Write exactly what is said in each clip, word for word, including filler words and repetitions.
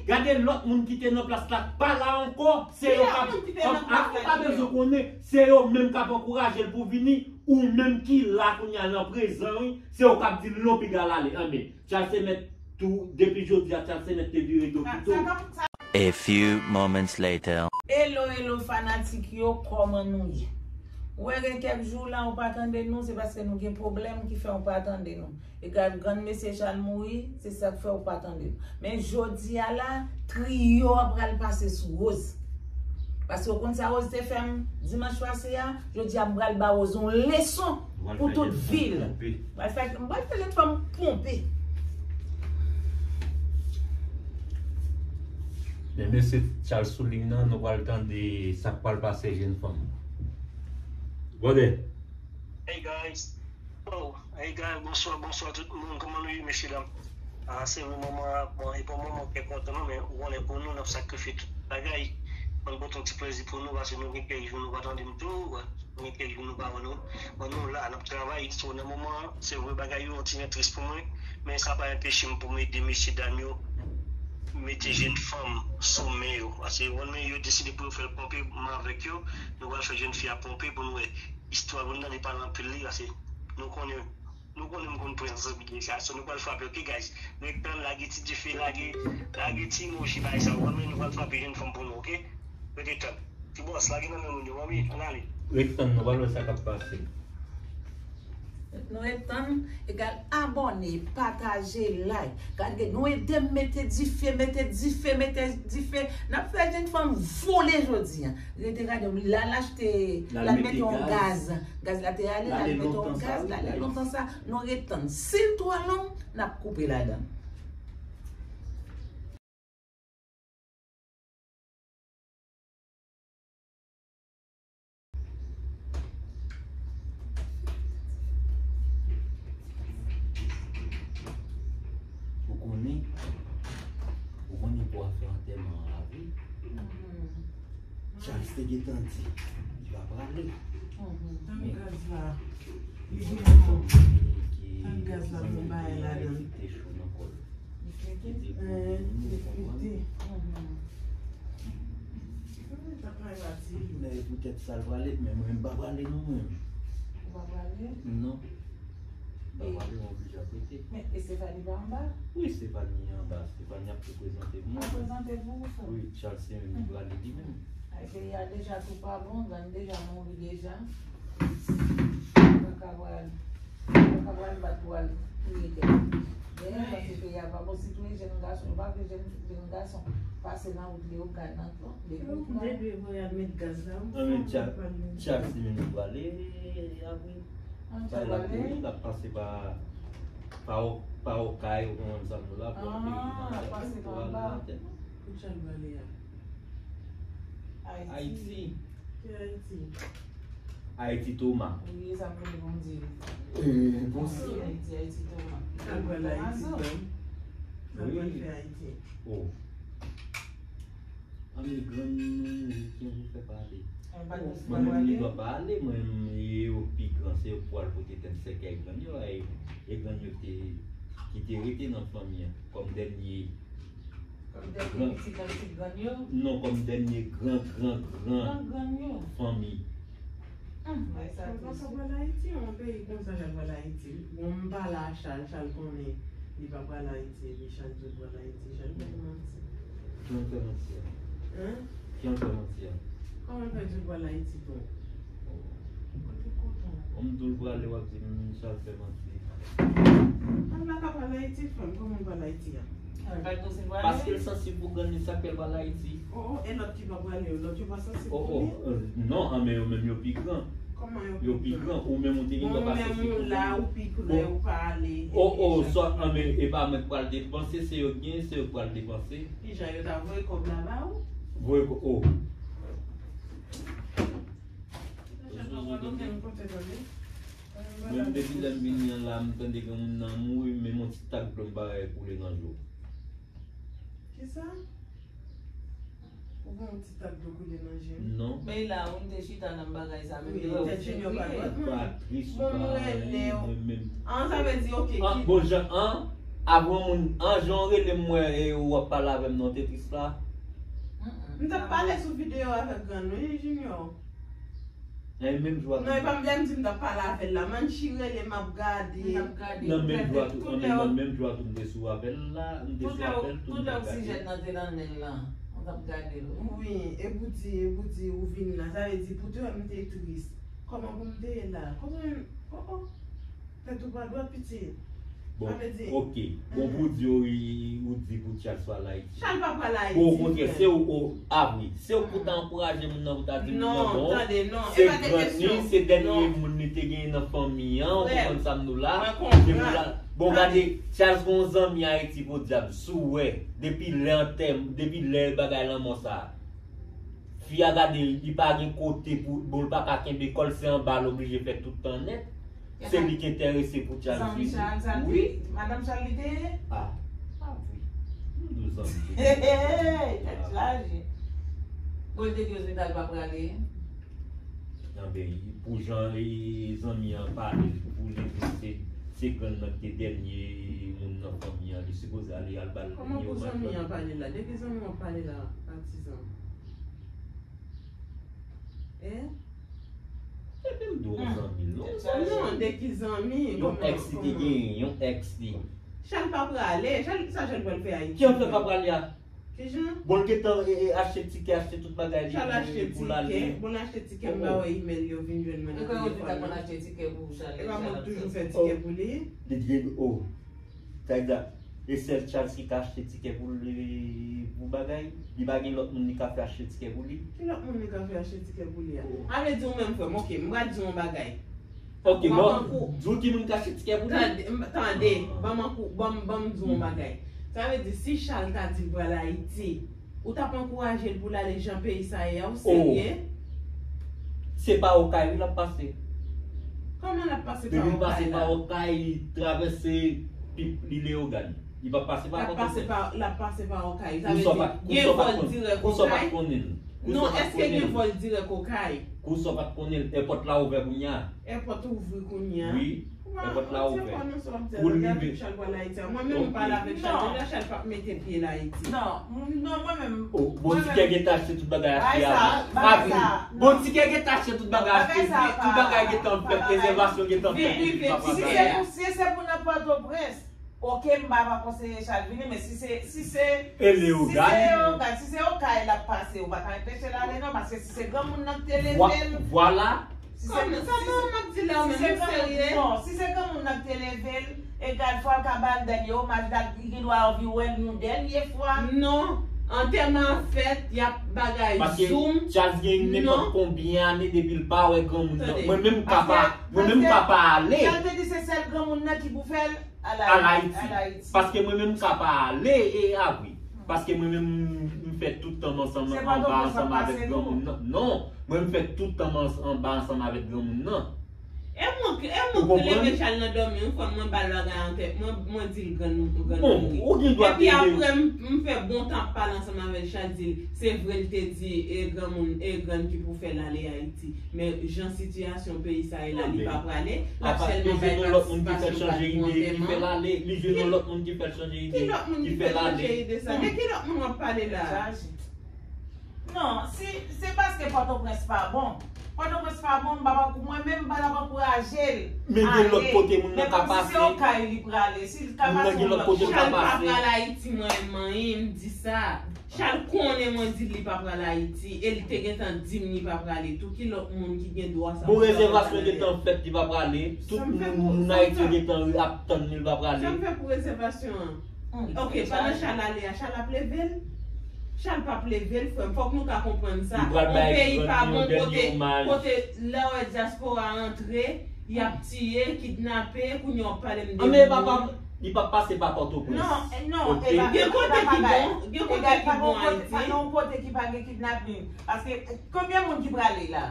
Gade lòt moun ki te nan plas la k pa la ankò, se yo k ap, a, ou pa bezwen konnen, se yo menm k ap ankouraje l pou vini, ou menm ki la kounye a nan prezan, wi, se yo k ap di l non piga l ale. Anben, Charles Semet tou, depi jodi a, Charles Semet te vire do pou tou. A few moments later. Hello, hello, fanatik yo, kòman nou ye? Ou wè gen kèk jou la, ou pa tande nou, se paske nou gen pwoblèm ki fè ou pa tande nou. E gad grann mesye Chal mouri, se sa k fè ou pa tande l. Men jodi a la, triyo a pral pase sou Rose. Paske ou konn sa Rose te fè m dimanch pase a, jodi a m pral ba Rose yon leson pou tout vi l. M pral fè, m pral fè jèn fanm ponpe. Men mesye Charles sou liy nan, nou pral tande sa k pral pase jèn fanm. Brother. Hey guys. Oh, hey guys, bonswa, bonswa tout moun. Kòman nou ye, mesye dam? Ah, se vre, moman, bon, e pa yon moman trè kontan, non, men ou konnen pou nou, n ap sakrifye tout bagay. Ban n pote yon ti plezi pou nou, paske nou gen kèk jou nou pa tande m tou, nou gen kèk jou nou pa wè nou. Bon, nou la, n ap travay, so, nan moman an, se vre, bagay yo yon ti jan tris pou mwen, men sa pa enpeche m pou m ede mesye dam yo mete jèn fanm sou men yo. Paske, ou konnen, yo deside pou yo fè l ponpe, m avèk yo, nou pral fè jèn fi a ponpe pou nou wè. Istwa pou n tande pale anpil li, paske nou konnen, nou konnen m konn prezans li deja. So, nou pral frape, ok, guys? Ret tann, lage ti dife, lage, lage ti emoji, bay sa, ou konnen nou pral frape jèn fanm pou nou, ok? Rete tann. Ti bòs, lage nan men moun yo, manmi, ann ale. Ret tann, nou pral wè sa k ap pase. Nou ret tann, egal abòne, pataje, like. Gade, nou ede m mete dife, mete dife, mete dife. N ap fè jèn fanm vole jodi a. Rete gade, la l achte, l al mete yon gaz. Gaz la te ale, l al mete yon gaz, l ale lontan sa. Nou ret tann. Si l twò long, n ap koupe ladan. Ou konnen, ou konnen pou afè antèman an la, wi. Charles te gentan di, li pa prale. Tann gaz la. Li gen yon tann gaz la pou bay ladan. Te cho nan kò l. Li frite. Li frite. Sa pa fasil. Men poutèt sa l prale, men mwen m pa prale non mwen. Ou pa prale? Non. M pa prale, mwen oblije ap rete. Men Estefani pa anba? Wi, Estefani anba. Estefani ap tou prezante pou mwen. Ap prezante pou ou, frè? Wi, Charles se menm li prale li menm. Ay, peyi a deja tou pa bon, grann deja mouri deja. Mwen ka pral, mwen ka pral bat pou al touye tèt. Dèyè, paske peyi a pa bon, sitou e jèn gason, yo pa vle jèn, jèn gason pase nan wout li yo, gad nan tò, depi yo pral. Depi yo voye al met gaz la, wi. An men Charles, Charles se menm li prale, apre. Bay la kouri, l ap pase pa, pa, pa Okay, ou konprann sa m di w la, pou al peye nan tèt, pou al nan tèt. Kote Charles prale a? Ayiti. Ki Ayiti? Ayiti Toma. Wi, sa m vle pou m di. Ayiti, Ayiti Toma. Sa l pral Ayiti, frè m? Sa l pral fè Ayiti? Oh. Anben grann nou ki pou fè pale. Mwen menm li pa pale, mwen menm e yo ki gran, se yo k pral pote tèt sèkèy grann yo, e, e grann yo te, ki te rete nan fanmi an, kòm dènye Kòm dènye pitit nan pitit grann yo? Non, kòm dènye gran, gran, gran fanmi. Hum, bay sa tris. Papa pral Ayiti, yon peyi konsa l al pral Ayiti. Bon, m pale a Charles, Charles konnen li pa pral Ayiti, epi Charles di l pral Ayiti. Charles bay manti. Ki yon fè manti a? Hein? Ki yon fè manti a? Kòman l fè di l pral Ayiti tou? Kote koton? Bon, m di w l prale, w ap di m Charles fè manti. Mwen pa ka pral Ayiti, frè m. Kòman m pral Ayiti a? Paske l sansib pou grann li, sa k fè l pral Ayiti. Oh, oh, e lòt ki pa prale yo, lòt yo pa sansib pou li? Oh, oh, euh, non, anben yo menm yo pi gran. Kòman yo pi gran? Yo pi gran, ou menm ou te gen dwa pa sansib pou grann li. Bon, ou menm ou la, ou pi gran, ou pa ale. Oh, oh, sòt, anben e pa mwen k pral depanse, se yo k genyen, se yo k pral depanse. Kijan yo ta voye kòb la ba ou? Voye kòb, oh. Mwen menm depi lè m vini an la, m tande gen moun nan mouri, menm yon ti tak dlo m pa wè koule nan je w. Kisa? Ou gen yon ti tak dlo koule nan je m? Non. Men la, ou te chita nan bagay sa, men wi, tèt Junior pa dwat mwen. Pa tris, ou pa anyen, mwen menm. Ah, sa vle di, ok, ah, bon, jan, ah, Avan moun, an jan w rele m, mwen, e w ap pale avè m nan Tetris la. M t ap pale sou videyo avèk grann wi, Junior. Nan menm jou a tou. Non, e pa m lè m di m t ap pale avè l la. Manchi rele m ap gade. M t ap gade. Nan menm jou a tou, nan menm jou a tou, m te sou apèl la, m te sou apèl tou, m t ap gade. Tout lè oksijèn nan te nan nen l lan, m t ap gade l wi. Wi, e pou di, e pou di ou vin la, sa vle di pou te wè m te tris. Kòman pou m te ye la? Kòman, oh, oh. Tèt ou pa dwat, pitit. Bon, ok. Bon, pou di ou, ou di pou Charles pa al Ayiti. Charles pa pral Ayiti. Bon, okontrè, se ou, ou, a wi. Se ou pou ta ankouraje moun nan pou ta di moun nan bon. Non, tande, non. Se grann li, se dènye moun li te genyen nan fanmi an, ou konprann sa m di w la. Se pou la. Bon, gade, Charles gen yon zanmi Ayiti podyab, si w wè, depi lè antèm, depi lè bagay lanmò sa a. Fi a gade, li pa gen kote pou, bon, li pa ka kenbe kò l, se anba l oblije fè tout tan nèt. Se li ki enterese pou Charles vini. Zanmi Charles, sa l te? Wi. Madanm Charles li te ye? Ah, ah wi. M di w zanmi. Tèt chaje. Bon, li te di ospital pa prale. Anben, pou jan zanmi an pale, pou li di se, se grann nan ki te dènye moun nan fanmi an, li sipoze ale al ba l dènye omaj. Kòman pou zanmi an pale la? De ki zanmi w ap pale la, patizan? Eh? Epi m di w zanmi l, non? Non, de ki zanmi? Yon ex li te genyen, yon ex li. Charles pa prale, Charles, sa Charles pral fè Ayiti? Kijan l fè pa prale a? Kijan? Bon, l gentan achte tikè, achte tout bagay li pou l ale. Bon, l achte tikè, m pa wè email yo vin jwenn mwen nan telefòn nan. E pa mwen toujou fè tikè pou li? Li di, oh. Sa vle di, e sèl Charles ki ka achte tikè pou li, pou bagay? Li pa gen lòt moun li ka fè achte tikè pou li? Ki lòt moun li ka fè achte tikè pou li a? Sa vle di ou menm frè m, ok, m pral di w yon bagay. Ok, bon, di w ki moun ka achte tikè pou li? Tande, tande, ban m ankou, ban m, ban m di w yon bagay. Sa vle di, si Charles ta di l pral Ayiti, ou t ap ankouraje l pou l ale jan peyi sa ye a, ou serye? Se pa Okay wi l ap pase. Kòman l ap pase pa Okay la? Depi l pase pa Okay, li travèse, li Leyogàn. Li p ap pase pa Pòtoprens. L ap pase pa Okay. Sa vle di, gen vòl dirèk Okay? Non, èske gen vòl dirèk Okay? Kou sa w pa t konnen l, èpòt la ouvè kounye a. Èpòt ouvri kounye a. Wi, èpòt la ouvè. Pou l rive. Mwen menm m pale avèk Charles, deja Charles p ap mete pye l Ayiti. Non, non, mwen menm. Bon, tikè gentan achte, tout bagay achte avan. Bon, tikè gentan achte, tout bagay achte, tout bagay gentan fèt, rezèvasyon gentan fèt. Si se pou, si se pou nan Pòtoprens, ok, m pa va konseye Charles vini, men si se, si se, e Leyogàn, si se Okay l ap pase, ou pa ka anpeche l ale non, paske si se granmoun nan ki te leve l. Vwala. Si se, si se granmoun nan ki te leve l, egal fwa l ka ba l dènye omaj la, li gen dwa anvi wè l yon dènye fwa. Non, antèman ap fèt, y ap bagay zoom. Paske Charles gen nenpòt konbyen ane depi l pa wè granmoun nan. Mwen menm m ka pa, mwen menm m ka pa ale. Charles te di se sèl granmoun nan ki pou fè l al Ayiti. Paske mwen menm m ka pa ale e a wi. Paske mwen menm m fè tout tan m ansanm anba ansanm avèk granmoun nan. Non, mwen m fè tout tan m anba ansanm avèk granmoun nan. E mwen, e mwen ki leve Charles nan dòmi, yon fwa mwen ba l bagay an tèt, mwen, mwen di l grann, grann mouri. Epi apre m, m fè bon tan ap pale ansanm avèk Charles, di l, se vre l te di, e granmoun, e grann ki pou fè l ale Ayiti. Men jan sitiyasyon peyi sa ye la, li pa prale, l ap sèlman bay patisipasyon pa pou antèman. Li jwenn yon lòt moun ki fè l chanje ide, ki fè l ale. Ki lòt moun ki fè l chanje ide sa? De ki lòt moun w ap pale la? Non, si se paske Pòtoprens pa bon. Pòtoprens pa bon, m pa, mwen menm m pa t ap ankouraje l. Men gen lòt kote moun nan ka pase. Men kòm si se Okay li prale, si l ka pase yon lòt kote. Moun nan gen lòt kote l ka pase. Charles pa pral Ayiti, mwen menm, m di sa. Charles konnen mwen di l li pa pral Ayiti, e l te gentan di m li pa prale tou. Ki lòt moun ki gen dwa sa pou l pa prale a? Bon, rezèvasyon gentan fèt, li pa prale. Tout moun Ayiti yo gentan ap tann li, li pa prale. Sa m fè pou rezèvasyon an? Ok, pandan Charles ale a, Charles ap leve l? Charles p ap leve l, frè m. Fòk nou ka konprann sa. Yon peyi pa bon kote, kote lè w wè dyaspora antre, y ap tiye, kidnape, kounye a w ap pale m de moun. Anben papa m, li p ap pase pa Pòtoprens. Non, non, e pa, gen kote ki bon, gen kote ki bon Ayiti. Pa gen yon kote ki pa gen kidnaping. Paske, konbyen moun ki prale la?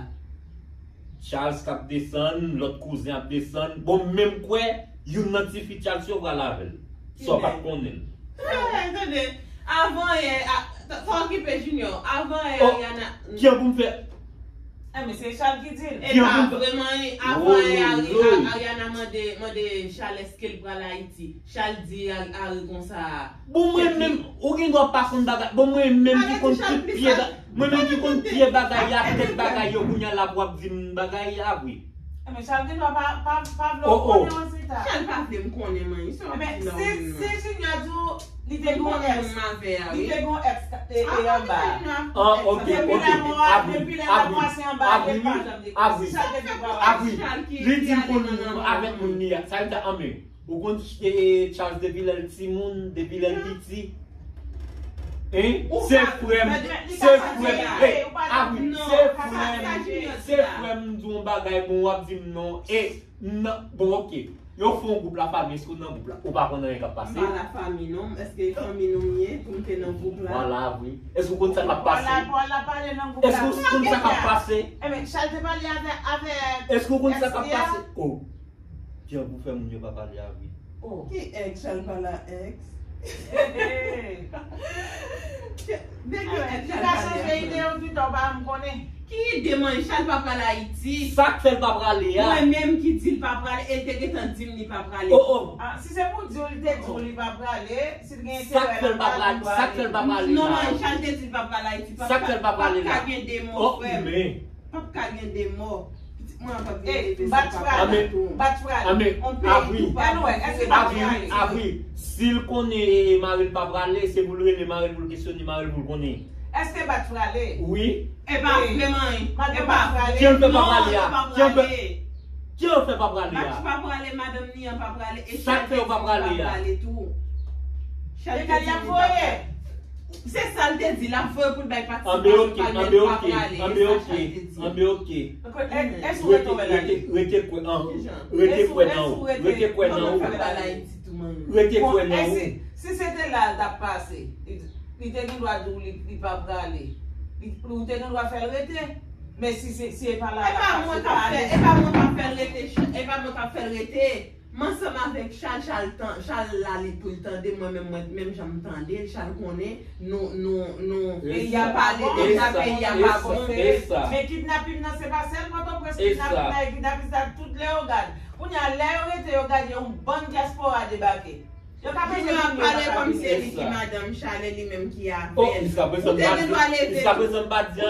Charles k ap desann, lòt kouzen ap desann. Bon, m menm kwè, youn nan tifi Charles yo pral avè l. Sa w pa t konnen l. Tande, avan yè, sa okipe Junior, avan yè Ariana. Kijan pou m fè? Ebyen, se Charles ki di l. E pa vrèman, avan Ari-, Ariana mande, mande Charles èske l pral Ayiti. Charles di Ari konsa. Bon, mwen menm, ou gen dwa pa konn bagay. Bon, mwen menm ki konn tout pye bagay. Mwen menm ki konn pye bagay a, tèt bagay yo, kounye a la pou w ap di m bagay a vre. Ebyen, Charles gen dwa pa, pa, pa vle w konnen Rosita. Charles pa vle m konnen mwen. Ebyen, si, si Junior di w, li te gen yon ex. Li te gen yon ex e, e anba. Ah, ok, ok. Depi lè mò a, depi lè lanmò a se anba, li pa janm dekri. Avri, Avri. Li di l konn avèk moun li a. Sa vle di, anben, ou konn, eh, Charles depi lè l timoun, depi lè l piti. Hein? Se frè m, se frè m, eh, Avri, se frè m, se frè m di yon bagay, bon, w ap di m non, eh, non, bon, ok. Yo fè yon gwoup lafanmi, èske w nan gwoup la? Ou pa konn anyen k ap pase? M pa lafanmi non, èske fanmi nou m ye pou m te nan gwoup la? Vwala, wi. Èske w konn sa k ap pase? Vwala, vwala, pale nan gwoup la. Èske w konn sa k ap pase? Ebyen, Charles te pale avè, avè. Èske w konn sa k ap pase? Oh. Jan pou fè moun yo pa pale a vre. Oh. Ki ex, Charles pale a ex? De ki ex, Charles pale a ex? Li ka chanje ide yo pito, pa m konnen. Ki ide, man, Charles pa prale Ayiti? Sa k fè l pa prale a? Mwen menm ki di l pa prale, e l te gentan di m li pa prale. Oh, oh. Ah, si se pou di w, li te di w li pa prale, si l gen enterè nan pale, li prale. Sa k fè l pa prale? Sa k fè l pa prale la? Non, man, Charles te di l pa prale Ayiti. Sa k fè l pa prale la? P ap ka gen de mò, frè m. P ap ka gen de mò. Pitit mwen an p ap vin leve sa papa la tou. Bat frale. On peyi tou pa bon pou rete. Avri, Avri. Si l konnen mari l pa prale, se pou l rele mari l pou l kesyone mari l pou l konnen. Èske Bat prale? Wi. E pa vre, man. E pa vre. Kiyès fè pa prale a? Kiyès fè, kiyès fè pa prale a? Bat pa prale, madanm ni an pa prale, e Chal te di li pa prale tou. Chal te di li pa prale. Se sa l te di, l ap voye pou l bay patisipasyon pa l, men l pa prale. E sa Chal te di. Anben, ok. Èske w retombe la? Rete kwè nan ou. Rete kwè nan ou. Rete kwè nan ou. Rete kwè nan ou. Si se te la l t ap pase, li te gen dwa di w li, li pa prale. Ou te gen dwa fè l rete. Men si se, si e pa la l ap pase, pa ale. E pa mwen k ap fè l rete. E pa mwen k ap fè l rete. M ansanm avèk Chal, Chal tan, Chal la li pou l tande mwen, menm mwen, menm jan m tande l, Chal konnen nou, nou, nou, nou pale deja, peyi a pa bon. Men kidnapin nan se pa sèl Pòtoprens, kidnapin nan e kidnapin sa tout lè yo gad. Kounye a, lè yo rete yo gade yon bann dyaspora debake. Yo ka bezwen vini, yo pa ka vini. Junior ap pale kòmsi e li ki madanm Chal e li menm ki avè l. Ou te gen dwa leve tout, ou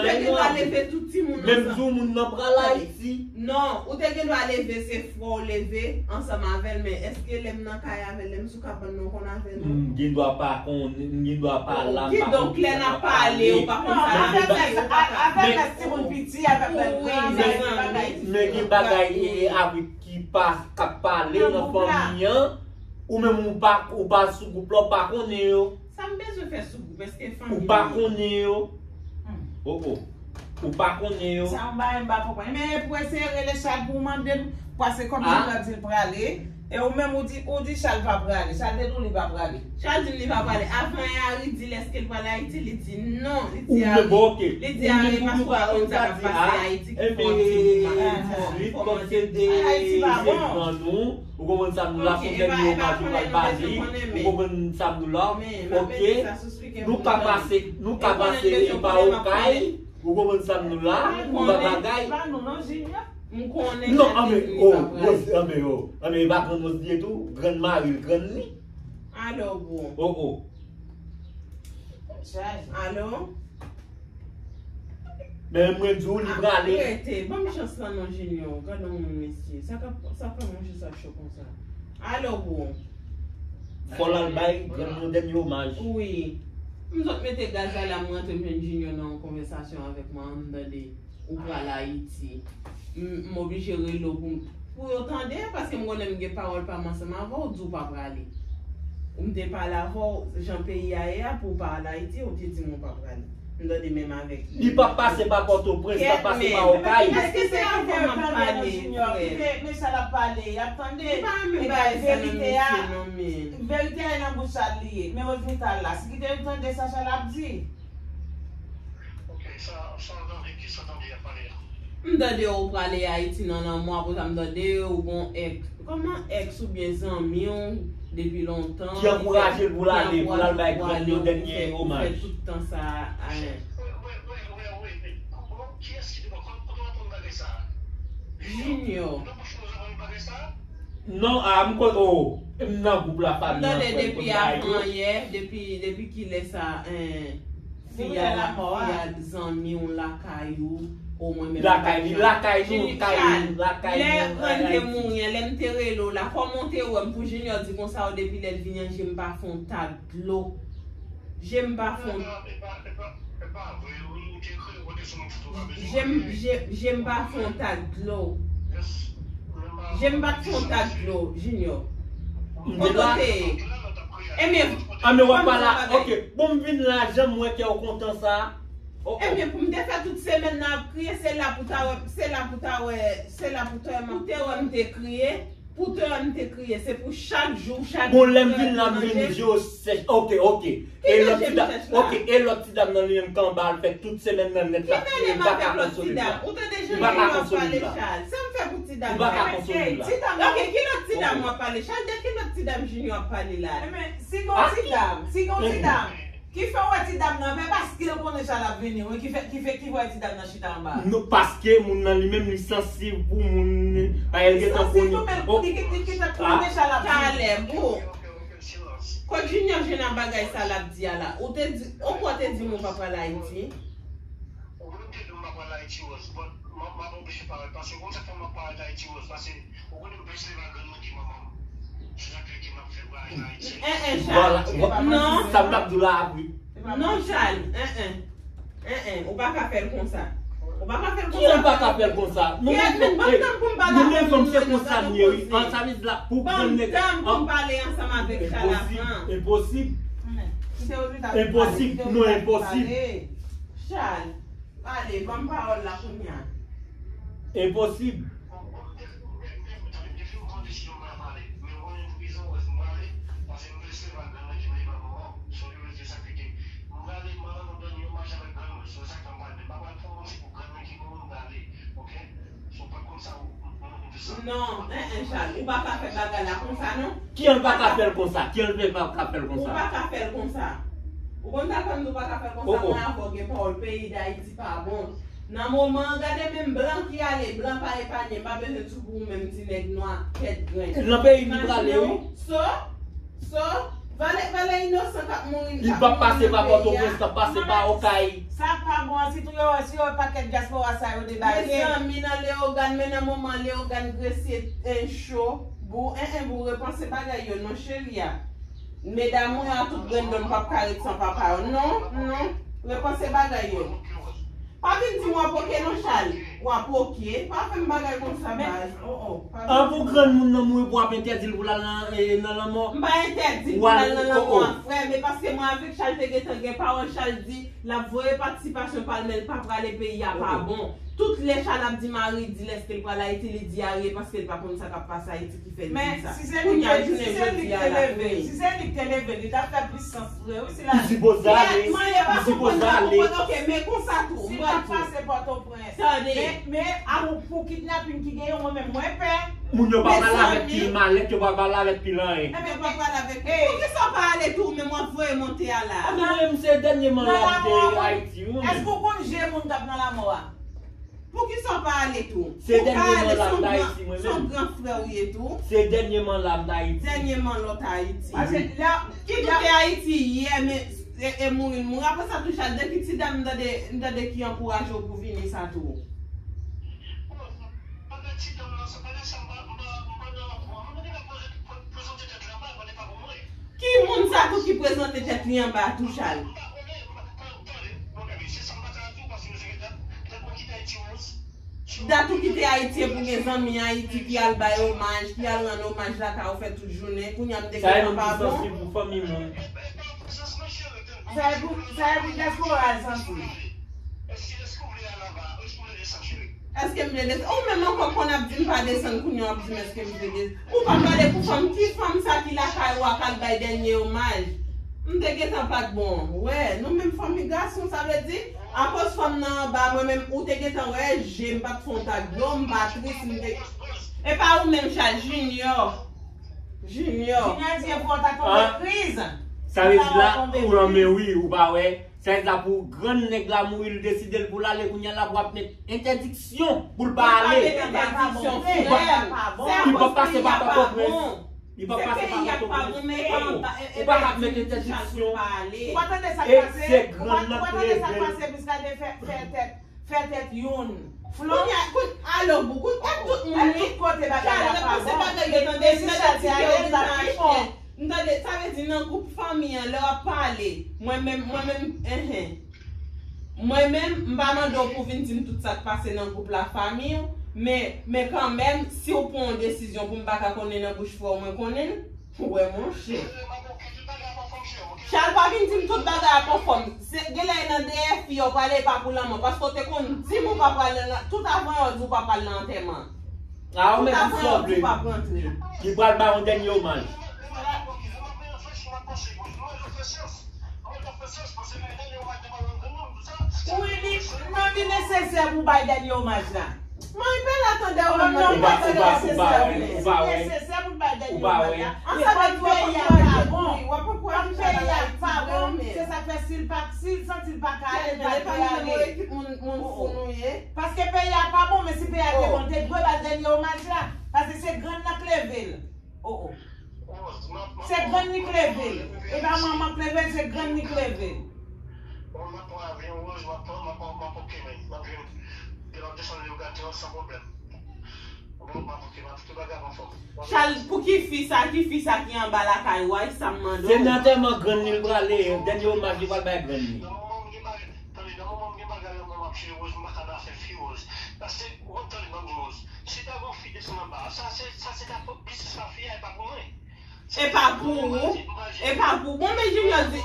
te gen dwa leve tout timoun ansanm. Menm di w moun nan pral Ayiti. Non, ou te gen dwa leve, se fwa w leve ansanm avè l, men èske lè m nan kay avè l, lè m sou kabann nan, w konn avè l non? M gen dwa pa konnen, m gen dwa pa la, m pa konn sa k ap pale. Kidonk, lè n ap pale, ou pa konn sa k ap pase, ou pa ka. Avè mès timoun piti, avè mès gran, avè bagay. Men gen bagay, e, avè ki pa, k ap pale nan fanmi an, ou menm ou pa, ou pa sou gwoup la, ou pa konnen yo. Sa m bezwen fè sou gwoup, èske fanmi m yo? Ou pa konnen yo. Hmm. Oh, oh. Ou pa konnen yo. Sa yon bagay m pa konprann. Men pou eseye rele Chal pou w mande l, paske kòm Junior di l prale, e ou menm ou di, ou di Chal pa prale. Chal te di w li pa prale. Chal di m li pa prale. Avan Ari di l èske l prale Ayiti, li di non. Li di Ari, li di Ari paske w pa konn sa k ap pase Ayiti, ki fè w ap di m pa. Ayiti pa bon. Ou konprann sa m di w la, se yon dènye omaj ou pral ba li. Ou konprann sa m di w la? Ok. Nou ka pase, nou ka pase e pa Okay. Ou konprann sa m di w la? Ou pa bagay. Non, anben, oh, Rose, anben, oh. Anben, e pa grann Rose li ye tou? Grann mari l, grann li. Alo, bon. Oh, oh. Alo? Men mwen di w, li prale. Rete, ban m chans lan non, Junior. Gad yon moun, mesye. Sa k ap, sa k ap manje sa cho konsa? Alo, bro. Fò l al bay grann yon dènye omaj. Wi. M sot mete gaz la, la, m rantre, m jwenn Junior nan yon konvèsasyon avèk mwen, m tande ou pral Ayiti. M, m oblije rele w pou, pou yo tande, paske m konnen m gen pawòl pa m ansanm avè w, di w pa prale. Ou m te pale avè w, jan peyi a ye a, pou w pa al Ayiti, ou te di m ou pa prale. M tande menm avèk li. Li p ap pase pa Pòtoprens, li p ap pase pa Okay. Èske se avè w m ap pale, frè? Kite Mesal ap pale, y ap tande. Li pa renmen bagay sa nan misye non, men. Verite a nan bouch Chal li ye. Men Rosita la, si kite l tande sa Chal ap di. Ok, sa, sa w tande, ki sa w tande y ap pale a? M tande ou prale Ayiti nan lanmò, apre sa m tande ou gon èks. Kòman èks oubyen zanmi w depi lontan ki ankouraje l pou l ale, pou l al bay grann li yon dènye omaj? Ou fè tout tan sa a. Kiyès ki te, kòman, kòman w ap Junior. Non, a, m kwè, oh, m nan gwoup la, fanmi an, frè m, depi avan yè, depi, depi kilè sa, en, fi a, fi a zanmi w lakay ou, omwen menm lakay li, lakay nou, kay li, lakay nou, lè grann te mouri an, lè m te rele w la, kòman w te wè m pou Junior di konsa, ou depi lè l vini an, je m pa fè yon tag dlo. Je m pa fè yon, je m, je, je m pa fè yon tag dlo. Je m pa fè yon tag dlo, Junior. Kote w te ye? Ebyen, ah, men w ap pale, ok. Bon, m vin la, jan m wè kè w kontan sa. Oh, oh. Ebyen, pou m te fè tout semèn nan ap kriye, se la pou ta wè, se la pou ta wè, se la pou ta wè, m te wè m te kriye. Pou te wè m te kriye, se pou chak jou, chak jou. Bon, lè m vin la, m vin je w sèch. Ok, ok. E lòt ti dam, ok, e lòt ti dam nan li menm k anba l fè tout semèn nan nèt la, li pa ka konsole l la. Ou tande jan Junior ap pale, Chal? Sa m fè pou ti dam nan? Li pa ka konsole l la. Ti dam nan, ok, ki lòt ti dam w ap pale, Chal? De ki lòt ti dam Junior ap pale la? Ebyen, si gon ti dam, si gon ti dam. Ki fè w wè ti dam nan pè paske l konnen Chal ap vini, wi, ki fè, ki fè, ki fè ti dam nan chita anba. Non, paske moun nan li menm li sansib pou moun, bagay l gentan konnen. Li sansib tou, men li, li, li gentan konnen Chal ap vini. Talè, bon. Kot Junior jwenn ak bagay sa l ap di a la? Ou te di, ou kwè w te di m ou pa pral Ayiti? Ou menm te di m pa pral Ayiti, Rose, but m ap, m ap anpeche parèt, paske konn sa k fè m ap parèt Ayiti, Rose, paske ou konnen m plis leve ak grann mwen ke manman m. Se sa k fè ke m ap fè vwayaj Ayiti. En, en, Chal. Vwala, vwa-, non. Sa m t ap di w la, wi. Non, Chal, en, en. En, en, ou pa ka fè l konsa. Ou pa ka fè l konsa. Kijan l pa ka fè l konsa? Nou menm fanm, eh, nou menm fanm, se konsa n ye, wi. An, sa vle di la, pou grann nèg. Ban m tan pou m pale ansanm avèk Chal avan. Enposib, enposib. Enposib, non, enposib. Chal. Ale, ban m pawòl la kounye a. Enposib. Non, en, en, Chal, ou pa ka fè bagay la konsa, non. Kijan l pa ka fè l konsa? Kijan l pa ka fè l konsa? Ou pa ka fè l konsa. Ou konn sa k fè m di w pa ka fè l konsa? Oh, oh. Mwen avè w gen pawòl, peyi Dayiti pa bon. Nan moman an, gade menm blan ki ale, blan pa epanye, m pa bezwen di w pou ou menm ti nèg nwa, tèt grenn. Nan peyi m li prale, wi. So, so, valè, valè inosan k ap mouri, k ap mouri nan peyi a. Li p ap pase pa Pòtoprens, l ap pase pa Okay. Sa pa bon, sitou yo, si yo wè pakèt dyaspora sa yo debake. Mezanmi, nan Leyogàn, men nan moman Leyogàn, Gresye, en, cho, bou, en, en, bou, repanse bagay yo, non, cheri a. Medam ou yo a tout grenn don p ap ka ret san papa yo. Non, non, repanse bagay yo. Pa vin di m w ap oke non, Chal. W ap oke. Pa fè m bagay konsa, baz. Oh, oh. An pou granmoun nan mouri pou w ap entèdi l pou l al nan, eh, nan lanmò. M pa entèdi l pou l al nan lanmò a, frè, men paske mwen avèk Chal te gentan gen pawòl, Chal di l ap voye patisipasyon pa l, men l pa prale, peyi a pa bon. Tout lè Chal ap di mari di l èske l pral Ayiti, li di a ye paske l pa konn sa k ap pase Ayiti ki fè l di sa. Men si se li ki te, si se li ki te leve, si se li ki te leve, li t ap fè plis sans vre, wi, si la. Li sipoze ale. Li sipoze ale. Ok, men konsa tou, si l pa pase Pòtoprens. Tande. Men, men, a pou, pou kidnapin ki genyen, mwen menm, mwen pè. Moun yo pa pale avèk pil malèt, yo pa pale avèk pil anyen. Ebyen, pa pale avèk pil. Poukisa w pa ale tou, men mwen voye monte a la? Mwen menm, se dènye mandat m te Ayiti, wi, mwen menm. Èske w konn je moun k ap nan lanmò a? Poukisa w pa ale tou? Se dènye mandat m t Ayiti, mwen menm. Se yon gran frè w ye tou. Se dènye mandat m t Ayiti. Dènye mandat w t Ayiti. Ki tou te Ayiti yè, men, e, e mouri, l mouri. Apre sa tou, Chal, de ki ti dam m tande, m tande ki ankouraje w pou vini sa tou? Ki moun sa tou ki prezante tèt li anba tou, Chal? Dat ou kite Ayiti epi w gen zanmi Ayiti ki al bay omaj, ki al rann omaj lakay ou, fè tout jounen, kounye a m te gentan pa bon. Sa e pou ki sansib pou fanmi moun. Sa e pou, sa e pou dyaspora al sansib. Èske m te desann? Ou menm ankò konn ap di m pa desann, kounye a w ap di m èske m te desann. Ou pa pale pou fanm, ki fanm sa ki lakay ou a k al bay dènye omaj? M te gentan pa t bon. Wè, nou menm fanmi gason, sa vle di, akoz fanm nan anba, mwen menm, ou te gentan wè je m, pa t fè yon tag dlo, m pa tris, m te. E pa ou menm, Chal, Junior. Junior. Junior di, fò w ta tonbe kriz. Sa vle di la, ou lanmen wi, ou pa wè. Sa vle di pou grann nèg la mouri, li deside l pou l ale, kounye a la pou ap met entèdiksyon pou l pa ale. Entèdiksyon, frè m. Li p ap pase pa Pòtoprens. Li p ap pase pa Pòtoprens. Ou pa ka met entèdiksyon. Ou pa tande sa k pase? Ou pa tande sa k pase? Muscadin fè, fè tèt, fè tèt youn. Flon. Kounye a, kout, alo, bou, kout, tout moun, tout kote bagay la pa bon. Depi se bagay yo tande, se tande, m tande, sa vle di nan gwoup fanmi an, lè w ap pale, mwen menm, mwen menm, enhen. Mwen menm, m pa mande w pou vin di m tout sa k pase nan gwoup la fanmi w, men, men kanmenm, si w pran yon desizyon pou m pa ka konnen nan bouch frè w, mwen konnen l, ou wè monchè. Chal pa vin di m tout bagay ap anfòm. Se, genlè nan dèyè fi a w prale pa pou lanmò, paske w te konn di m ou pa prale nan, tout avan yè w di w pa prale nan antèman. A, ou menm ki sanble. Li pral bay yon dènye omaj. Wi, li, non, li nesesè pou bay dènye omaj la. Mwen, pè la tande w, non, non, pa tande nesesè pou bay dènye omaj la. Ansanm ak peyi a pa bon. Kòm peyi a pa bon, se sa k fè si l pa, si l santi l pa ka ale, l pa dwe ale. Paske peyi a pa bon, men si peyi a te bon, te dwe ba l dènye omaj la. Paske se grann nan k leve l. Oh, oh. Se grann li k leve l. E pa manman k leve l, se grann li k leve l. Chal, pou ki fi sa, ki fi sa ki anba lakay ou a, sa m mande w? Se nan antèman grann li l prale, dènye omaj li pral bay grann li. Nan moman m gen bagay, tande, nan moman m gen bagay ankò m ap chire Rose, m pa ka nan afè fi Rose. Paske, ou konn tande m ap di Rose, si ta gon fi desann anba, sa se, sa se ta pou biznis pa fi a, e pa pou mwen. E pa pou ou, e pa pou, bon, men Junior di,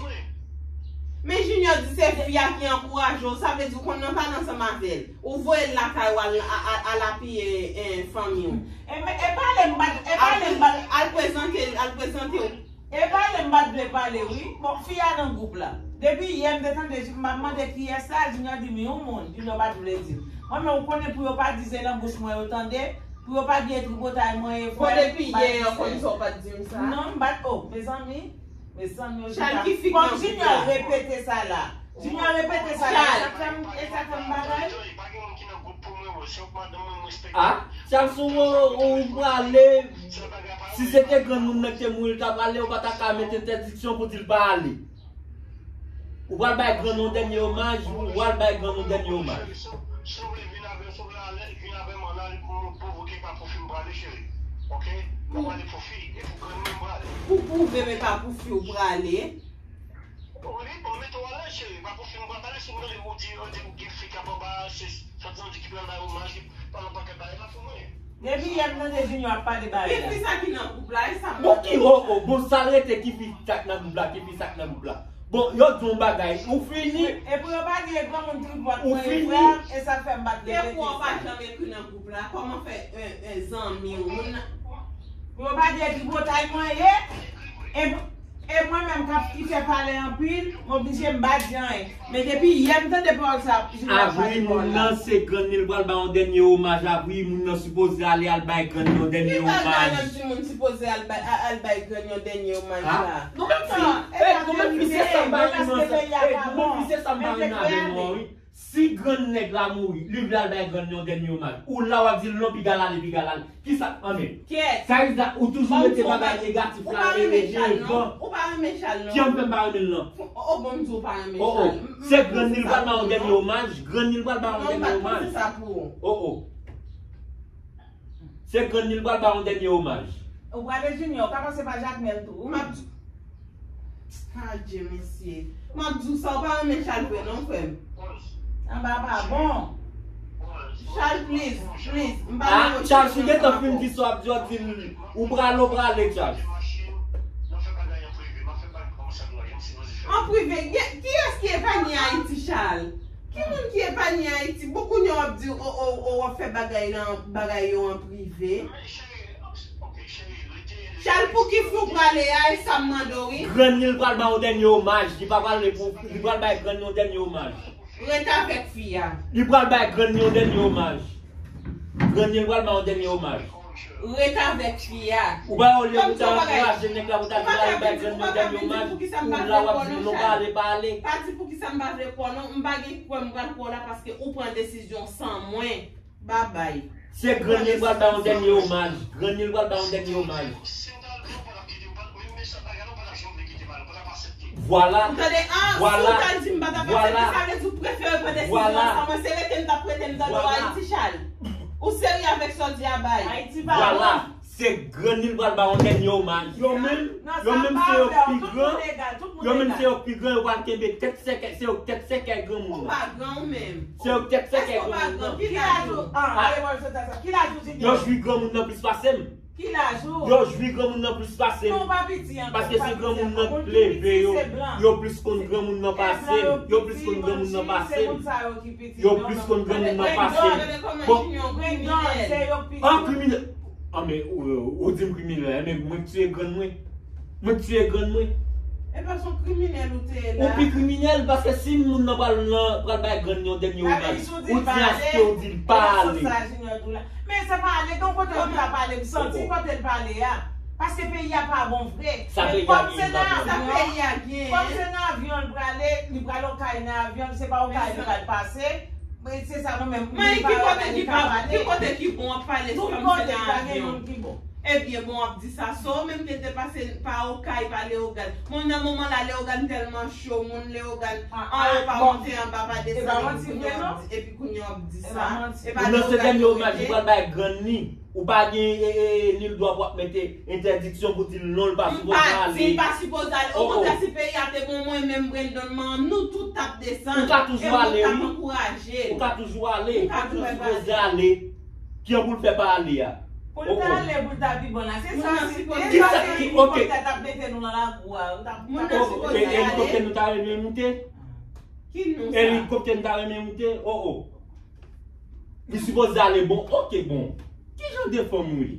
men Junior di se fi a ki ankouraje w, sa vle di ou konn nan pale ansanm avè l. Ou voye l lakay ou al, a, a, al apiye, eh, fanmi w. E, e pale m bat, e pale m bat. Al prezante, al prezante w. E pale m bat vle pale, wi. Bon, fi a nan gwoup la. Depi yè m te tande, m ap mande kiyès sa, Junior di m yon moun, Junior pa t vle di m. Mwen, men ou konnen pou yo pa di se nan bouch mwen yo tande, pou yo pa di e tripotay mwen ye, frè. Bon, depi yè an, kòmsi w pa t di m sa? Non, m bat, oh, mezanmi. Mezanmi, yo chita. Kòm Junior repete sa la. Junior repete sa la. E sa k fè m, e sa k fè m bagay? Ah, Charles, ou, ou, ou prale. Si se te granmoun nan ki te mouri, l ta prale, ou pa ta ka met entèdiksyon pou di l pa ale. Ou pral bay grann yon dènye omaj, ou pral bay grann yon dènye omaj. Si w vle vin avè, si w vle ale, vin avè m ann ale pou nou pwouve ke pa pou fi m prale, cheri. Oke? Nou prale pou fi, e pou grann mwen m prale. Pou pwouve men pa pou fi w prale. Wi, bon, mete w alèz, cheri. Pa pou fi m prale, si m tande ou di, ou di gen fi k ap anba, se swadizan di ki pral bay omaj, ki pral yon pakèt bagay, pa pou mwen. Depi yè m tande Junior ap pale bagay la. Ki fi sa ki nan gwoup la, e sa m mande. Bon, ki, oh, oh, bon, sa rete ki fi sa k nan gwoup la, ki fi sa k nan gwoup la. Bon, yo di yon bagay, ou fini. E pou yo pa di e granmoun tripòt mwen ye, frè m, e sa fè m pa t repete sa. Ou fini. Te kwè w pa janm ekri nan gwoup la, kòman fè, eh, eh, zanmi w, moun nan. Pou yo pa di e tripotay mwen ye, e, e mwen menm k ap, ki fè pale anpil, m oblije m pa di anyen. Men depi yè m tande pawòl sa, Junior ap pale pawòl la. Avri, moun nan se grann li, l pral bay yon dènye omaj. Avri, moun nan sipoze ale al bay grann li yon dènye omaj. Ki bagay nan di moun sipoze al bay, a, al bay grann yon dènye omaj la? Non, men fi, non, men fi, se sa m pa renmen, se, non, men fi, se sa m pa renmen avè nou an, wi. Si grann nèg la mouri, li vle al bay grann li yon dènye omaj. Ou la w ap di l non, piga l ale, piga l ale. Kisa k, anben. Sa vle di ou toujou mete bagay negatif la devan. Ou pa renmen Chal, non? Ou pa renmen Chal, non? Ki an fè m pa renmen l lan? Oh, oh, bon, m di w pa renmen Chal. Se grann li l pral ba yon dènye omaj. Grann li l pral ba yon dènye omaj. Non, m pa t panse sa pou ou. Oh, oh. Se grann li l pral ba yon dènye omaj. Ou prale Junior, ou ka pase pa Jakmèl tou. M ap di, adje, mesye. M ap di w sa, ou pa renmen Chal vre non, frè m. Anba pa bon. Chal, please, please. M pa renmen Chal, si w gentan fin di sa w ap di, w ap di l, ou prale, ou prale, Chal. An prive, kiyès ki epanye Ayiti, Chal? Ki moun ki epanye Ayiti? Bon, kounye a w ap di, o, o, o, w ap fè bagay lan, bagay yo an prive. Chal, pou ki fi w prale a, e sa m mande w, wi. Grann li, l pral ba yon dènye omaj. Li pa prale pou, li pral bay grann li yon dènye omaj. Ret avèk fi a. Li pral bay grann li yon dènye omaj. Grann li, l pral ba yon dènye omaj. Ret avèk fi a. Ou pa olye pou ta ankouraje nèg la pou ta di la, li bay grann li dènye omaj, ou la w ap di non, pa ale, pa ale. Pa di poukisa m pa vle kwè w non, m pa gen kwè m pral kwè w la paske ou pran desizyon san mwen. Babay. Se grann li pral bay yon dènye omaj. Grann li pral bay yon dènye omaj. Vwala. Ou tande, ah, si w ta di m pa t ap aksepte, sa vle di ou prefere pran desizyon an san mwen, se rete m t ap rete m tande w Ayiti, Chal. Ou serye avèk sa w di a, bay. Ayiti pa bon. Se grann li pral ba yon dènye omaj. Yo menm, yo menm se yo k pi gran. Yo menm se yo k pi gran, yo pral kenbe tèt sèkèy, se yo k tèt sèkèy granmoun nan. Ou pa gran ou menm. Se yo k tèt sèkèy granmoun nan. Ki laj ou? Ah, ale mwen sot sa. Ki laj ou, Junior? Yo jwi granmoun nan plis pase m. Ki laj ou? Yo jwi granmoun nan plis pase m. Non, ou pa piti ankò. Paske se granmoun nan k leve yo. Yo plis konn granmoun nan pase m. Yo plis konn granmoun nan pase m. Yo plis konn granmoun nan pase m. Bon. An kriminèl. An men, ou, ou di m kriminèl, men mwen k tiye grann mwen. Mwen k tiye grann mwen. E pa son kriminèl ou te ye la. Ou pi kriminèl, paske si moun nan pral nan, pral bay grann li yon dènye omaj, ou di aske ou di l pa ale. Men se pa ale, gen yon kote ou pa pale, m santi kote l pale a. Paske peyi a pa bon vre. Men kòm se nan avyon, kòm se nan avyon l prale, li pral Okay nan avyon, se pa Okay li pral pase. Men se sa mwen menm, men ki kote ki pa, ki kote ki bon ap pale, se kòm se nan avyon. Ebyen, bon, w ap di sa, so menm ki te pase pa Okay, pa Leyogàn. Moun nan moman la, Leyogàn tèlman cho, moun Leyogàn, anwo pa monte, anba pa desann, epi kounye a w ap di sa. Moun nan se dènye omaj li pral bay grann li. Ou pa gen, e, e, e, nil dwa pou w ap mete entèdiksyon pou di l non, l pa sipoze ale. M pa di l pa sipoze ale. Okontrè, si peyi a te bon, mwen menm, Brendon, manman m, nou tout t ap desann. Ou ka toujou ale, wi. Ou ka toujou ale. Ou pa sipoze ale. Ki an pou l fè pa ale a? Pou l ta ale, pou l ta pi bon la. Se sa, se sa, se elikoptè t ap mete nou nan lakou a. Ou t ap, ou t ap sipoze ale. Elikoptè nou ta renmen moute? Ki nou sa? Elikoptè nou ta renmen moute? Oh, oh. Li sipoze ale bon, oke bon. Ki jan de fanm ou ye?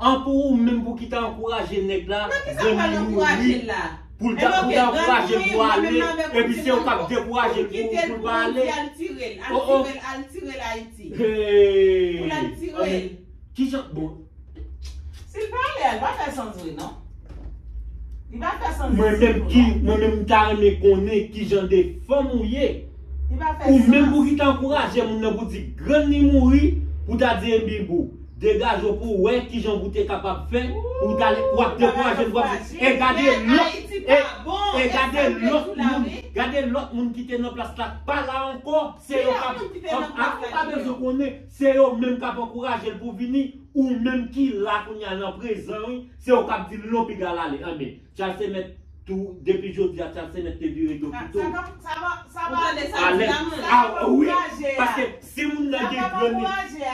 An pou ou menm pou ki ta ankouraje nèg la, grann li mouri, pou l ta, pou ta ankouraje l pou ale, epi se ou k ap dekouraje l pou, pou l pa ale. Oh, oh. Pou l al tire l Ayiti. Pou l al tire l. Ki jan, bon, Si l pa ale a, li pa fè sans vre, non. Li pa fè sans. Mwen menm ki, mwen menm m ta renmen konnen ki jan de fanm ou ye. Ou menm pou ki ta ankouraje moun nan pou di grann li mouri, pou ta di ebyen boo, degaje w pou w wè ki jan pou te kapab fè, pou w ta, pou w ap dekouraje l, pou w ap di, e gade lòt, e, e gade lòt moun, gade lòt moun ki te nan plas la, pa la ankò, se yo k ap, a, ou pa bezwen konnen, se yo menm k ap ankouraje l pou vini, ou menm ki la kounye a nan prezan, wi, se ou k ap di l non, piga l ale. Anben, Charles Semet tou, depi jodi a, Charles Semet te vire do pito. Sa, sa, sa, sa, Alèz, a, wi, paske si moun nan gen grann li,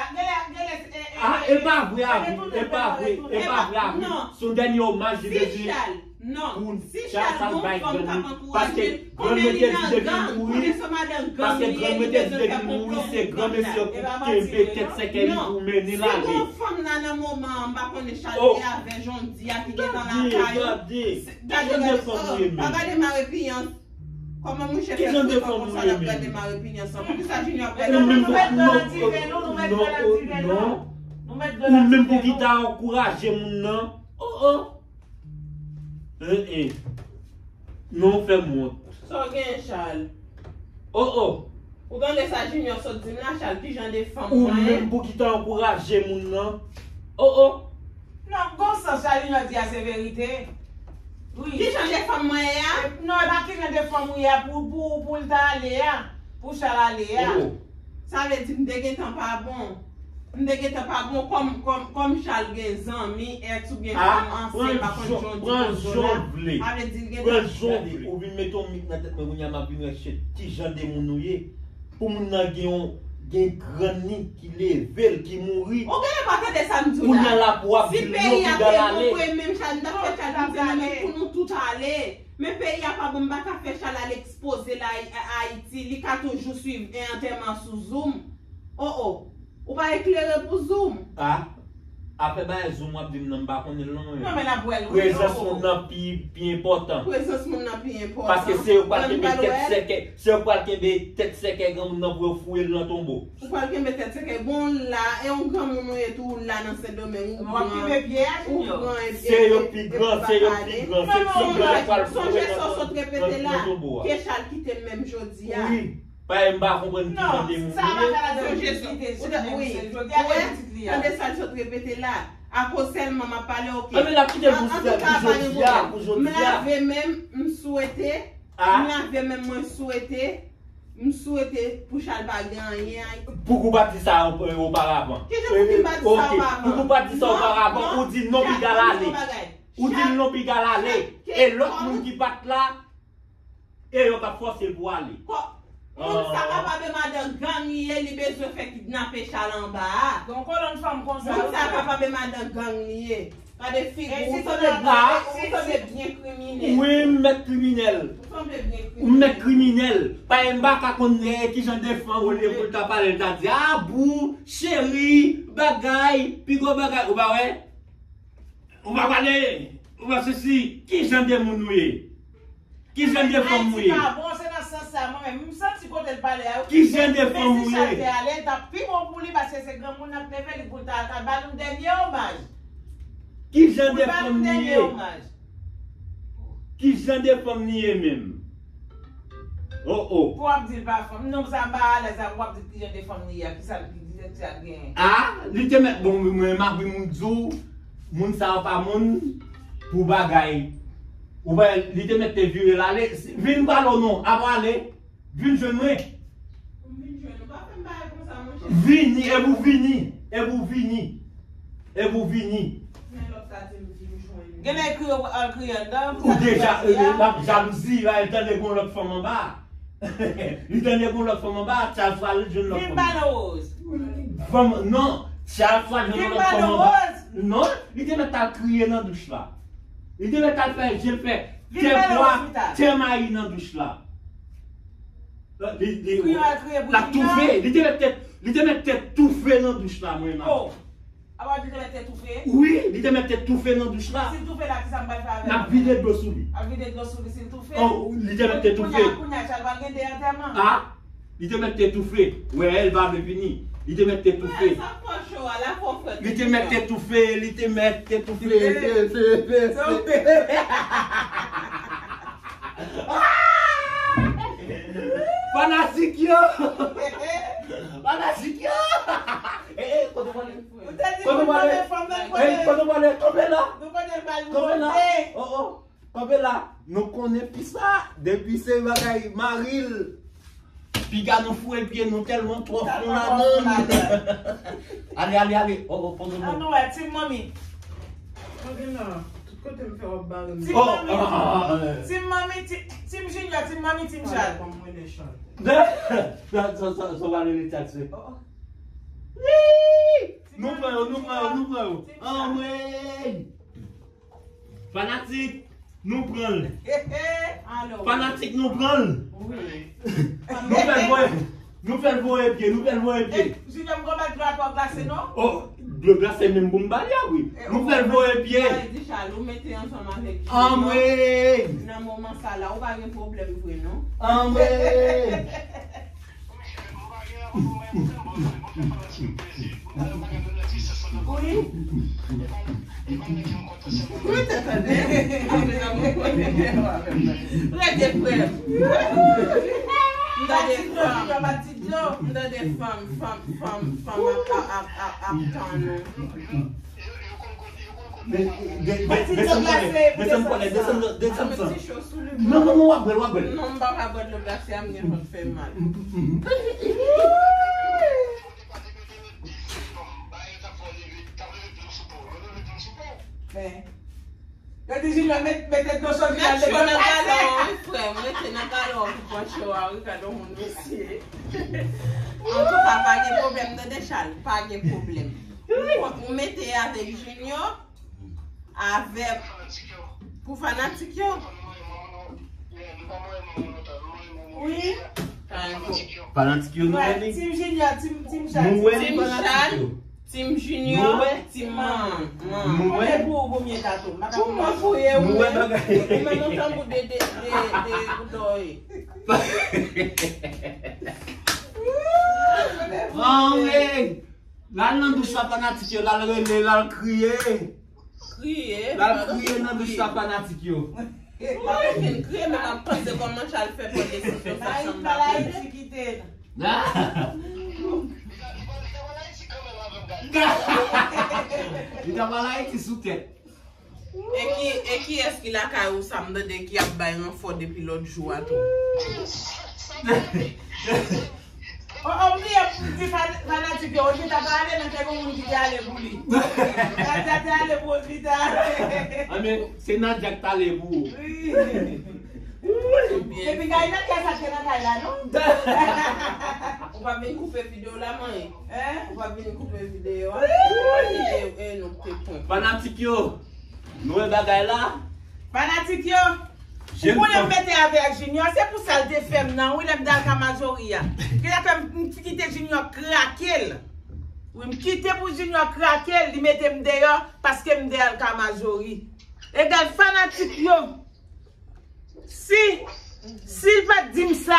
a, e pa vre, avou, e pa vre, e pa vre, avou. Se yon dènye omaj li te di. Non, pou si Charles al bay grann li, paske grann mwen te di depi l mouri, paske grann mwen te di depi l mouri, se grann mesye pou kenbe tèt sèkèy li pou mennen l ale. Si gon fanm la nan moman an, m pa konnen Charles te avè Jondi a ki gentan lakay ou. Gade, oh, pa gade mare piyans. Kòman mouche fè frekant konsa l ap gade mare piyans lan? Poukisa Junior ap gade mare piyans? Ou menm pou ki ta ankouraje moun nan. Oh, oh. Eh, eh. Non, w fè m wont. Sa w genyen, Charles? Oh, oh. Ou tande sa Junior sot di m la, Charles, ki jan de fanm mwen ye? Ou menm pou ki ta ankouraje moun nan. Oh, oh. Non, gon sans sa Junior di a se verite. Wi. Ki jan de fanm mwen ye a? Non, e pa ki jan de fanm ou ye a pou, pou, pou l ta ale a. Pou Charles ale a. Oh, oh. Sa vle di m te gentan pa bon. M te gentan pa bon kòm, kòm, kòm Charles gen zanmi, ex oubyen fanm ansyen, m pa konn jan w di kozo la. Sa vle di l gentan. Ou vin mete yon mik nan tèt mwen, kounye a m ap vin wè shit, ki jan de moun ou ye. Pou moun nan gen yon, gen grann li ki leve l, ki mouri. Ou genlè pa tande sa m di w la. Kounye a la pou w ap di l non, piga l ale. Si peyi a te bon vre, menm Charles, m t ap fè Charles di se nan men pou nou tout ale. Men peyi a pa bon, m pa ka fè Charles al ekspoze l a Ayiti, li ka toujou swiv antèman sou Zoom. Oh, oh. Ou pa eklere pou Zoom. Ah. Afè bagay zoom w ap di m nan, m pa konnen l non, mwen. Non, men n ap wè l, wi. Prezans moun nan pi, pi enpòtan. Prezans moun nan pi enpòtan. Paske se yo k pral kenbe tèt sèkèy, se yo k pral kenbe tèt sèkèy granmoun nan pou yo foure l nan tonbo. Ou pral kenbe tèt sèkèy, bon, w la, e yon granmoun ou ye tou, w la nan Sendomeng, ou gran, ou gran, epi, se yo pi gran, se yo pi gran, se pi gran yo pral foure nan tonbo a. Kechal kite m menm jodi a. Wi. Paske m pa konprann ki jan de moun li ye. Sonje sa, ou ta, wi, ou wè, tande sa l sot repete la. Akoz sèlman m ap pale, oke. Anben, n ap kite l pou jodi a, pou jodi a. M lave men m, m swete, m lave men m, mwen swete, m swete pou Chal pa gen anyen Ayiti. Pouki w pa di sa oparavan? Kijan pou ki m pa di sa oparavan? Pouki w pa di sa oparavan? Ou di non, piga l ale. Ou di non, piga l ale. E lòt moun ki pa t la, e yo k ap fòse l pou ale. Moun sa kapab e madan gang li ye, li bezwen fè kidnape Chal anba a. Gon kolonn fanm konsa. Moun sa kapab e madan gang li ye. Gade figi w, ou sanble byen kriminèl. Wi, m mèt kriminèl. Ou sanble byen kriminèl. M mèt kriminèl. Paske m pa ka konn kijan de fanm olye pou l ta pale, l ta di, "Ah, boo, cheri, bagay, pi gwo bagay." Ou pa wè? Ou pa pale, ou pa sesi, ki jan de moun ou ye? Ki jan de fanm ou ye? Ayiti pa bon, se nan sans sa, mwen menm, m santi kote l pale a, wi. Ki jan de fanm ou ye? Men si Chal te ale, l t ap pi bon pou li, paske se granmoun nan k leve li pou l ta al ka ba nou dènye omaj. Ki jan de fanm li ye? Ki jan de fanm li ye menm? Oh, oh. Pou w ap di l pa fanm. Non, sa m pa alèz la, pou w ap di ki jan de fanm li ye, ki sa l, ki sa l genyen. Ah, li te mèt bon, mwen, m ap di w, moun sa yo pa moun pou bagay. Ou wè, li te mèt te vire l ale. Vin pale w non, apa ale. Vin jwenn mwen. Vini, e pou vini, e pou vini, e pou vini. Genlè kriye, al kriye anndan. Ou deja, l ap jalouzi, la, li tande gon lòt fanm anba. Li tande gon lòt fanm anba, Charles pral jwenn lòt fanm. Vin pale Rose. Fanm, non, Charles pral jwenn lòt fanm anba. Non, li te mèt al kriye nan douch la. Li te mèt al fè je l fè tè bwa, tè mayi nan douch la. Li, li, l ap toufe. Li te mèt tèt, li te mèt tèt toufe nan douch la, mwen menm. Oh. Apa li te mèt tèt toufe? Wi, li te mèt tèt toufe nan douch la. Si l toufe la, kisa m pral fè avè l? N ap vide dlo sou li. Ap vide dlo sou li si l toufe? Oh, li te mèt tèt toufe. Kounye a, kounye a, Chal pral gen de antèman. Ah, li te mèt tèt toufe. Wè, l pa vle vini. Li te mèt tèt toufe. Wè, sa fò cho a, la fò frèt. Li te mèt tèt toufe, li te mèt tèt toufe. Fe, fe, fe, fe. Fanatik yo! Fanatik yo! Eh, eh, kote w ale? Kote w ale? Eh, kote w ale? Kanpe la! Kanpe la! Oh, oh. Kanpe la! Nou konnen fi sa, depi se bagay mari l. Piga nou foure pye nou tèlman twò fon ladan. Ale, ale, ale. Oh, oh, poze nou. An nou wè, Team Manmi. Mwen gen la, tout kote m fè w ap bare m. Team Manmi. Team Manmi, Team Junior, Team Manmi, Team Chal. Sa, sa, sa, sa w ale Richard se. Nou pran yo, nou pran yo, nou pran yo. Anmwey! Fanatik, nou pran l. Fanatik, nou pran l. Nou fè l voye, nou fè l voye pye, nou fè l voye pye. Junior, m konn ba dlo a twò glase, non? Oh, dlo glase menm pou m ba li a, wi. Nou fè l voye pye. Anmwey! Nan moman sa la, ou pa gen pwoblèm vre, non? Anmwey! Wi. Wi, tande. Rete frè m. M tande fanm. M tande fanm, fanm, fanm, fanm ap, ap, ap, ap, ap tann ou. Desann kòlè, desann kòlè, desann, desann san. Non, non, non, w ap bwè l, w ap bwè l. Non, m pa ka bwè dlo glase a, m gen vant fè mal. Yo di Junior met, mete dlo cho nan galon, wi, frè m, rete nan galon pou pran cho a, wi, gade yon moun mesye. Antouka, pa gen pwoblèm, tande Chal, pa gen pwoblèm. Ou, ou mete avèk Junior, avèk, pou fanatik yo. Wi. Fanatik yo, nou wè li. Team Junior, Team, Team Chal. Nou wè li, fanatik yo. Team Junior, Team Man. Man. Mwen pou ou, pou mye tato. Kouman pou ye ou menm? Ou menm ou tankou de, de, de, de boudòy. Anmwey! L al nan douch la, fanatik yo, l al rele, l al kriye. Kriye? L al kriye nan douch la, fanatik yo. Mwen vin kriye, men m ap panse kòman Charles fè pran desizyon sa, sa m pa konprann. Ayiti kite. Li t ap al Ayiti sou tèt. E ki, e kiyès ki lakay ou sa m tande ki ap bay ranfò depi lòt jou a tou? O, o, m bliye pou m di fan- fanatik yo, Rosita pa ale, men te gen moun ki te ale pou li. Nadia te ale pou Rosita. Anben, se Nadia ki t ale pou ou. Wi. Epi kay nan kè sa te nan kay la, non? Ou pa vin koupe videyo la, manyen? Hein? Ou pa vin koupe videyo a? Wi. Koupe videyo, e, nou te pran. Fanatik yo, nou wè bagay la? Fanatik yo, ou konnen m mete avè ak Junior, se pou sa l te fè m nan, wi, lè m te al ka Majori a. Genlè fè m, m kite Junior krake l. Wi, m kite pou Junior krake l, li mete m deyò, paske m te al ka Majori. Egal fanatik yo. Si, si l pa t di m sa,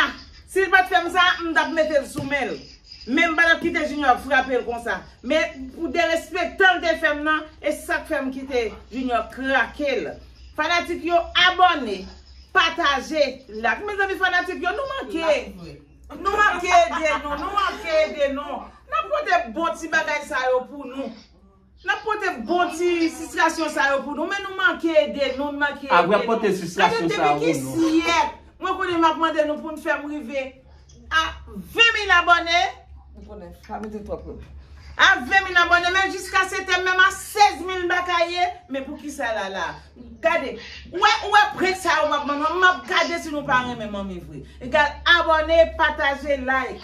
si l pa t fè m sa, m t ap mete l sou men l. Men m pa t ap kite Junior frape l konsa. Men pou derespektan l te fè m nan, e sa k fè m kite Junior krake l. Fanatik yo, abòne, pataje, like. Mezanmi, fanatik yo, nou manke. Nou manke ede nou, nou manke ede nou. N ap pote bon ti bagay sa yo pou nou. N ap pote bon ti sitirasyon sa yo pou nou, men nou manke ede nou, nou manke ede nou. Apre pote sitirasyon sa yo pou nou. Gade depi ki syèk mwen konnen m ap mande nou pou n fè m rive a ven mil abòne. Nou konnen, pa mete twòp lòt. A ven mil abòne, men jiska sete m, menm a sèz mil m pa ka ye, men poukisa l la la? Gade, ou wè, ou wè prank sa yo m ap ban nou, m ap gade si nou pa renmen manmi vre. Egal abòne, pataje, like.